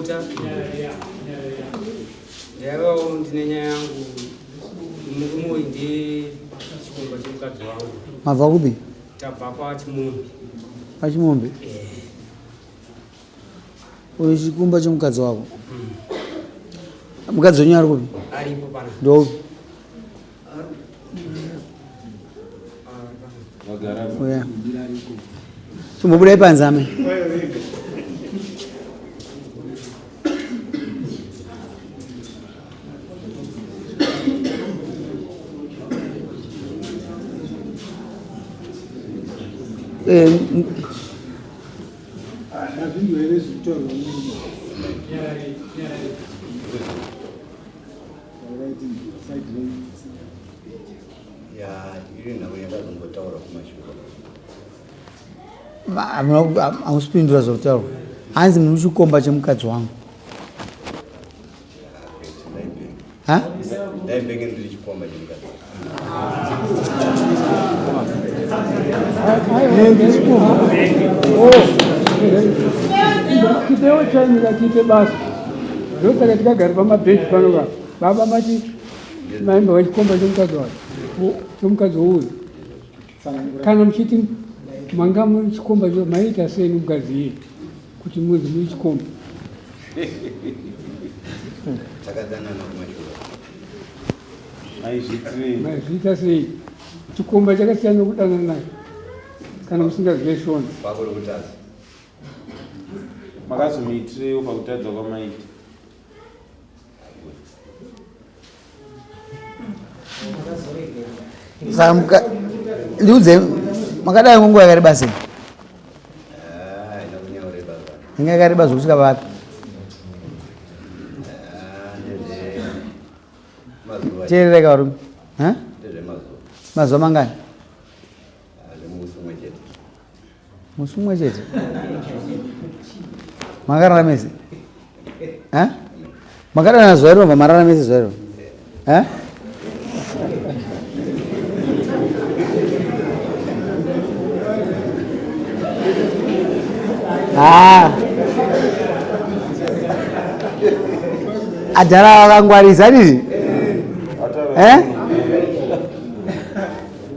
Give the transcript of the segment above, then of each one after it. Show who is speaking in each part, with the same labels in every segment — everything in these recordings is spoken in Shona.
Speaker 1: Makurukota, ndaivawo ndine nyaya yangu. Murume uyu ndiye chikomba chemukadzi wangu.
Speaker 2: Mabva kupi?
Speaker 1: Tabva kwaChimombe.
Speaker 2: PaChimombe?
Speaker 1: Eh.
Speaker 2: Uyu chikumba chemukadzi wako? Mukadzi wenyu ari kupi?
Speaker 1: Aripo pana.
Speaker 2: Ndoupi? Uya. Chimbobudai panze amai. Eh, Hamusi kupindura zvakutaurwa. Hanzi muri chikomba chemukadzi wangu.
Speaker 3: Ndaimbenge ndiri chikomba chemukadzi.
Speaker 4: Chipewo chanyika chiite basa. Ndosaka tikagara pamabheji pano ka. Baba mati maimba wechikomba chemukadzi wacho. Chemukadzi uyu. Kana muchiti manga muri chikomba cho maiita sei nomukadzi iye kuti munzi muri chikomba.
Speaker 3: Takadanana kumashure.
Speaker 4: Maizviita sei? Chikomba chakasiyana nokudanana kana musingazive shona.
Speaker 3: Kwako kutadza.
Speaker 5: Makazomuitireiwo pakutadza kwamaita?
Speaker 2: Saka ndiudze makadai nguva yakareba sei? Inga yakareba zvokusvika papi? Teererai ka varume. Mazuva mangani? Musi umwe chete. Makarara mese? Eh? Makarara zuva iro marara mese zuva iro? Eh? Ah. Adhara vakangwarisa dii? Eh?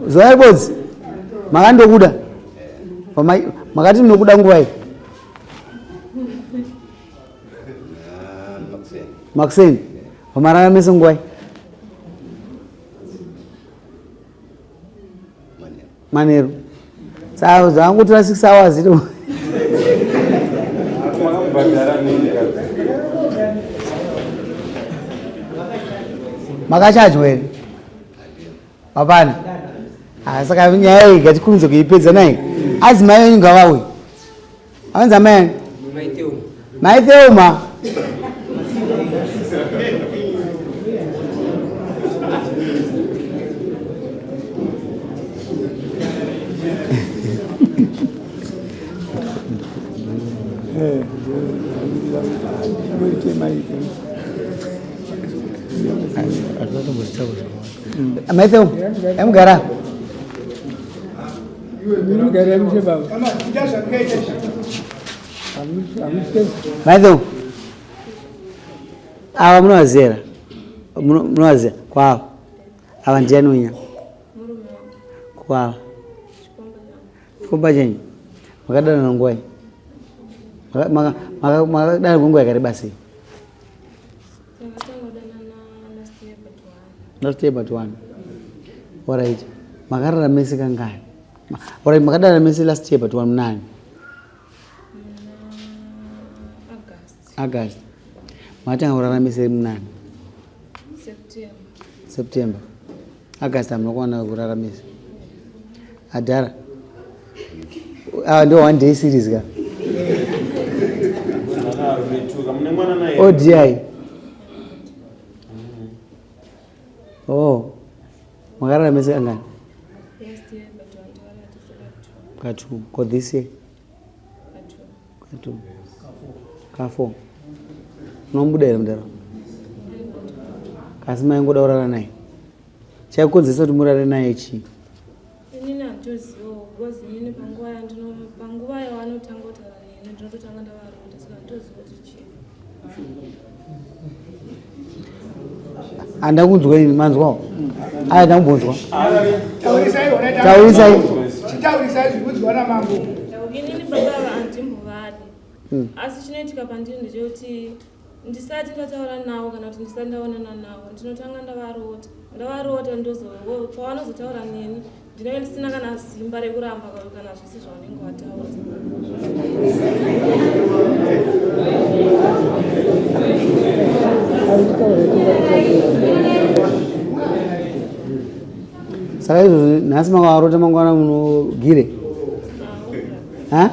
Speaker 2: Zuva ribodzi makandokuda makati ndinokuda nguva iyi makuseni pamarara mese nguva iyi manheru saka zvangotora 6 hours ito makachajwa here Hapana. Ah, saka nyaya iyi ngatikurumidze kuipedza nayi. Azi mai venyu ngavauye. Avanzi amai ani?
Speaker 1: Mai Theuma.
Speaker 2: Mai Theuma.
Speaker 4: Eh,
Speaker 2: Mai Theo, emugara. Mai Theo. Ava munovaziva? Munovaziva? Kwavo. Ava ndiani unya? Kwavo. Chikomba chenyu. Makadanana nguwai? Makadanana kwenguva yakareba sei? Last year but one. Alright. Makarara mese kangani? Alright, makadanana mese last year but one nani?
Speaker 6: August.
Speaker 2: August. Makatanga kurara mese munani?
Speaker 6: September.
Speaker 2: September. August hamuna kuwana kurara mese. Adhara. Ah, ndo one day series ka. ODI. Oh. Makarara mese kangani? Katu. Ko this year? Katu. Ka4. Unomubuda here mudaro? Kasi maingoda kurara naye. Chaikukonzeresa kuti murare naye chii?
Speaker 6: Inini handitozivawo because inini panguva yandino panguva yavanotanga kutaura neni ndinototanga ndavarota saka handitoziva kuti chii.
Speaker 2: Handa kunzwa ini manzwawo. Aya ndakumbonzwa. Taurisai.
Speaker 7: Chitaurisai zvikudzwa namambo.
Speaker 6: Inini baba ava handimbovadi. Asi chinoitika pandiri ndechekuti ndisati ndataura navo kana kuti ndisati ndaonana navo ndinotanga ndavarota. Ndavarota ndozo pavanozotaura neni ndinenge ndisina kana simba rekuramba kana zvese zvavanenge vataura.
Speaker 2: Saka izvozvi nhasi makavarota mangwana munogire. Ha?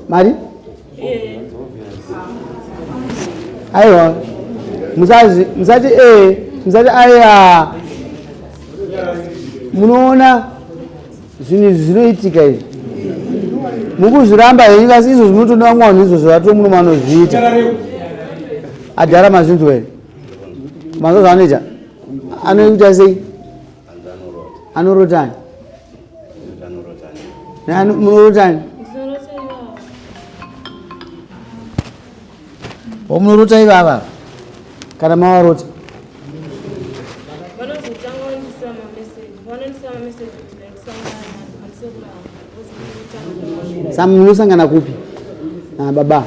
Speaker 2: Mari? Aiwa. Musazi musati eh musati aiwa. Munoona zvinhu izvi zvinoitika izvi. Mukuzviramba henyu asi izvo zvinotoda vamwe vanhu izvozvo vato muno vanozviita. Adhara mazvinzwa here? Manzwa zvaanoita? Anoita sei? Anorotani? Munorotani? Munorota ivava kana mavarota? Munosangana kupi nababa?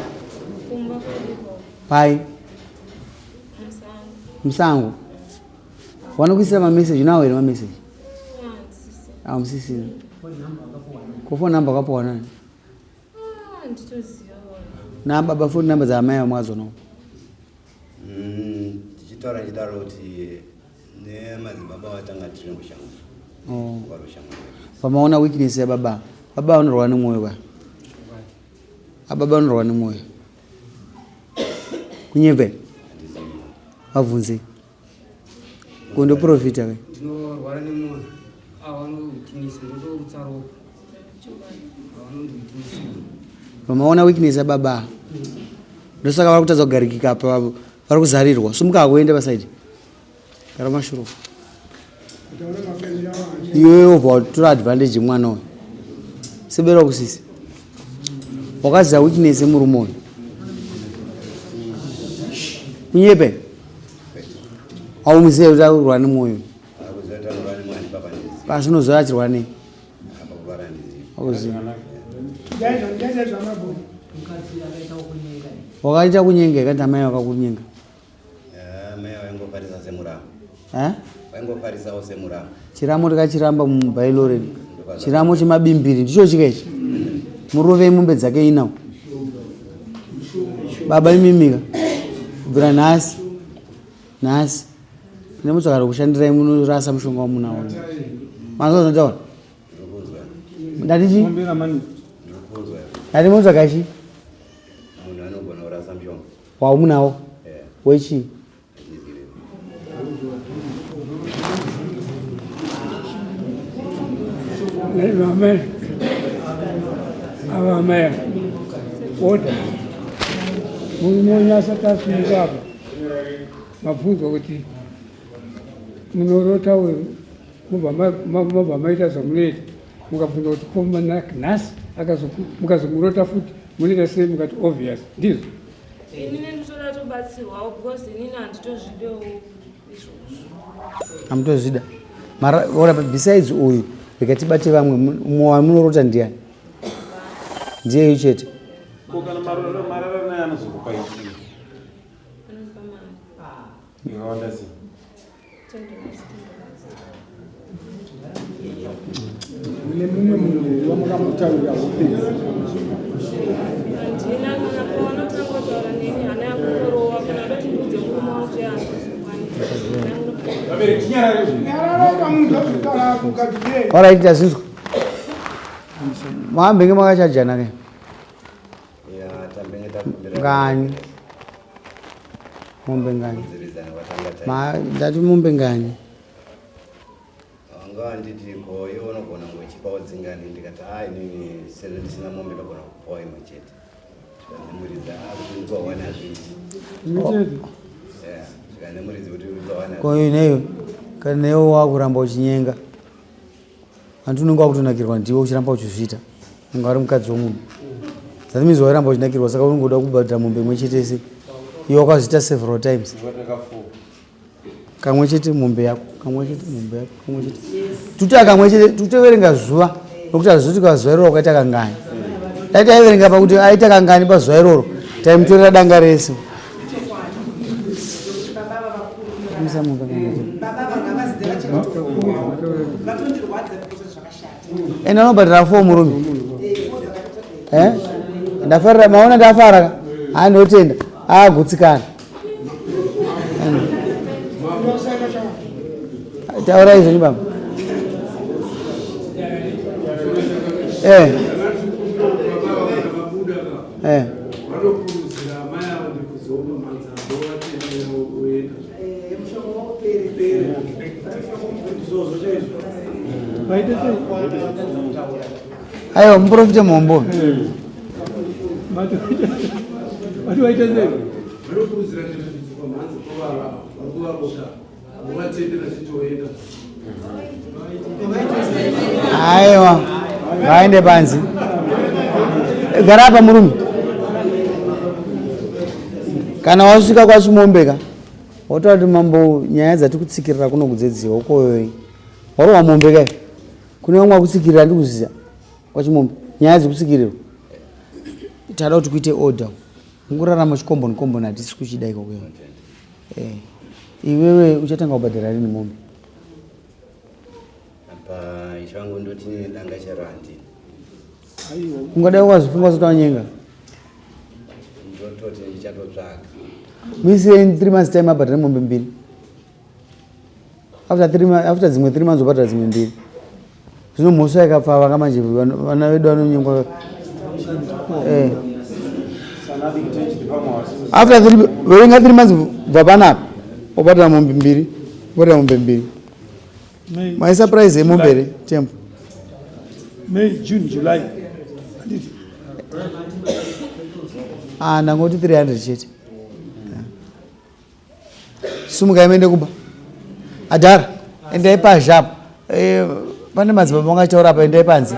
Speaker 2: Pai? Musango. Wanokuisira mameseji unawo here mameseji? Amusisina. Ko phone number wakapiwa nani? Na baba phone number dzaamai vamwazonawo.
Speaker 3: Tichitaura chidaro kuti nemadzibaba vatanga tiri mushango.
Speaker 2: Oh. Pamaona weakness yababa. Baba vanorwara nemwoyo ba. Ababa vanorwara nemwoyo. Kunyepe. Vabvunze. Kundoprofita ve.
Speaker 1: Ndinorwara nemwoyo. Avanonditinisa ndotorutsa ropa. Avanonditinisa.
Speaker 2: Pamaona weakness yababa. Ndosaka vari kutadza kugarikika apa vari kuzarirwa. Sumuka hako uende pasaidi. Gara mashuro. Iwewe wobva watora advantage mwana uyu. Sebera kusisi. Wakaziva weakness yemurume uyu. Kunyepe. Haumuzive kuti akurwara nemwoyo. Pasi unoziva achirwara nei? Auziva. Wakaita kunyenga ikati amai vakakunyenga.
Speaker 3: Amai vaingofarisa semuramu.
Speaker 2: Eh?
Speaker 3: Vaingofarisawo semuramu.
Speaker 2: Chiramo takachiramba mumbailo redu. Chiramo chemabimbiri ndicho chika ichi. Murove mombe dzake inawo. Baba imimika. Kubvira nhasi. Nhasi. Nemutsvaka kushandirai munorasa mushonga wamunawo. Manzwa zvinotaura? Ndati chi? Ndati mutsvaka chi?
Speaker 3: Munhu anogona kurasa mushonga.
Speaker 2: Wamunawo? Wechii?
Speaker 4: Amen. Amen. Order. Murume wenyu asati asununguka apa mabvunzwa kuti munorota uyu mobva maita zvamunoita mukabvunza kuti ko nhasi mukazomurota futi munoita sei mukati obvious ndizvo.
Speaker 6: Inini nditoda tobatsirwawo because inini handitozvidewo izvozvo.
Speaker 2: Hamutozvida. Mara ora besides uyu rega tibate vamwe mumwe wamunorota ndiani? Ndiyeyu chete.
Speaker 5: Ko kana marara naye anozokupa ichii?
Speaker 6: Anondipa mari.
Speaker 5: Yakawanda sei?
Speaker 7: Mune mumwe munhu here wamakambotaurirwa upenzi?
Speaker 6: Handina kana pavanotanga kutaura neni hana yangu inorova kana ndoti ndiudze murume wangu kuti handizokwanisa.
Speaker 2: Alright, tazvinzwa. Mambenge makachajana ke? Ngani? Mombe ngani? Ma ndati mombe ngani?
Speaker 3: Wanga wanditi ko iwe unogona kungochipawo dzingani ndikati haa inini sezvo ndisina mombe ndogona kupawo imwe chete. Zvikanzi akuti ndikuwawana hazviiti.
Speaker 4: Imwe chete?
Speaker 3: Yeah, zvikanzi muridzi kuti ndikuwawana.
Speaker 2: Ko ineyo kana newe wakuramba uchinyenga. Hanti unenge wakutonakirwa ndiwe uchiramba uchizviita. Unga uri mukadzi wemunhu. That means wairamba uchinakirwa saka unongoda kubhadhara mombe imwe chete se iwe wakazviita several times. Kamwe chete mombe yako, kamwe chete mombe yako, kamwe chete. Tuta kamwe chete, tutoverenga zuva nokuti hazvizoti pazuva iroro wakaita kangani. Dai taiverenga pakuti aita kangani pazuva iroro, taimutorera danga rese. Ende anobhadhara fo murume. Eh? Ndafarira maona ndafara ka? Ah ndotenda. Ah gutsikana. Taura izvo baba. Eh. Eh. Aiwa muprofita muhombo. Aiwa vaende panzi. Gara apa murume. Kana wasvika kwachimombeka wotaura kuti mambo nyaya dzati kutsikirira kuno kudzedziwa ukoyoyi. Warohwa mombe kai? Kune vamwe vakutsikirira ndikuziza kwachimombe nyaya dzekutsikirirwa. Tada kuti kuite order. Mukurarama chikomboni komboni hatisi kuchida ikoko. Eh. Iwewe uchatanga kubhadhara rini mombe?
Speaker 3: Apa ishe wangu ndoti danga chero handina.
Speaker 2: Ungadai wakazvifunga usati wanyenga.
Speaker 3: Ndototi ndichatotsvaga.
Speaker 2: Muise in 3 months time abhadhare mombe mbiri. After dzimwe 3 months obhadhara dzimwe mbiri. Zvino mhosva yakapfava kamanje vana vedu vanonyengwa. Eh. After 3 verenga 3 months bva panapa obhadhara mombe mbiri, obhadhara mombe mbiri. Maisa price yemombe here tempo?
Speaker 7: May, June, July. Handiti?
Speaker 2: Ah, ndangoti 300 chete. Sumukai muende kumba. Adhara, endai pazhe apo. Eh, pane madzibaba vangataura apa, endai panze.